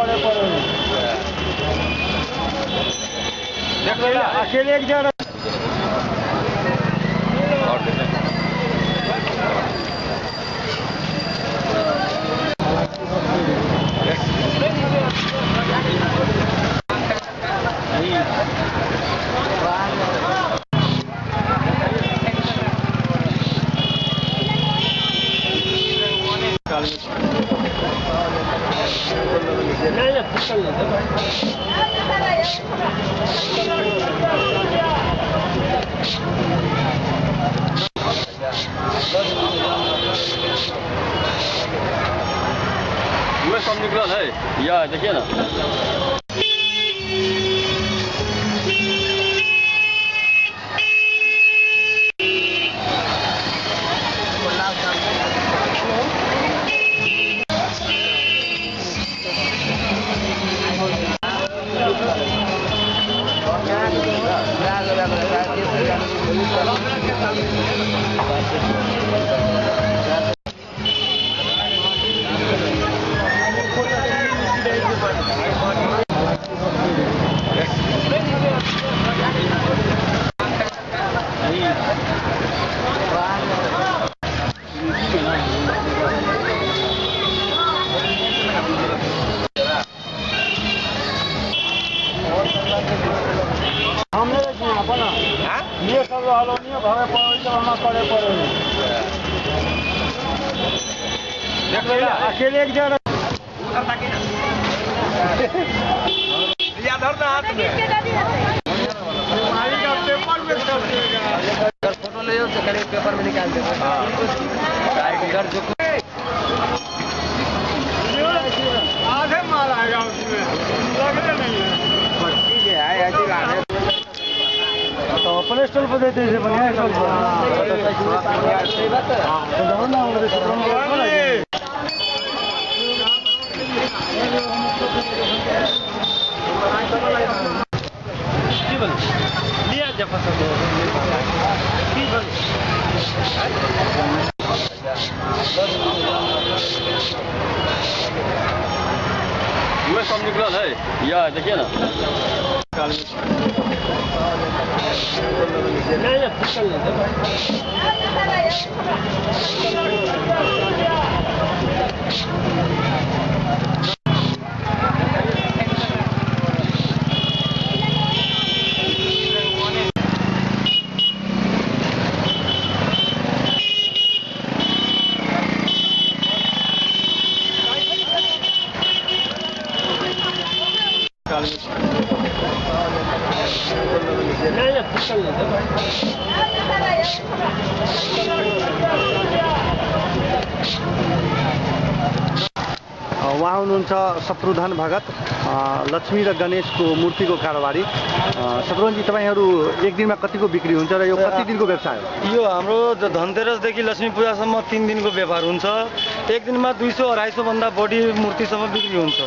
पड़े अकेले एक जगह वो सब निकल है या देखिए ना ये सब हालो नहीं भावे पड़े अकेले एक जगह फोटो ले पेपर में निकाल देते आधे माल आएगा उसमें लगने नहीं है ठीक है ऐसी लाने तो अपने स्टॉल पर देते हैं बढ़िया स्टॉल पर तो जाओ ना हमारे स्टॉल पर लिया जब वो सब निकल है या देखिए ना वहाँ हुनुहुन्छ शत्रुधन भगत लक्ष्मी र गणेशको मूर्तिको कारोबारी शत्रुघ्नजी तपाईहरु एक दिनमा कतिको बिक्री हुन्छ र यो कति दिनको व्यवसाय हो यो हाम्रो धनतेरसदेखि लक्ष्मी पूजासम्म 3 दिनको व्यापार हुन्छ एक दिनमा 200-250 भन्दा बढी मूर्तिसम्म बिक्री हुन्छ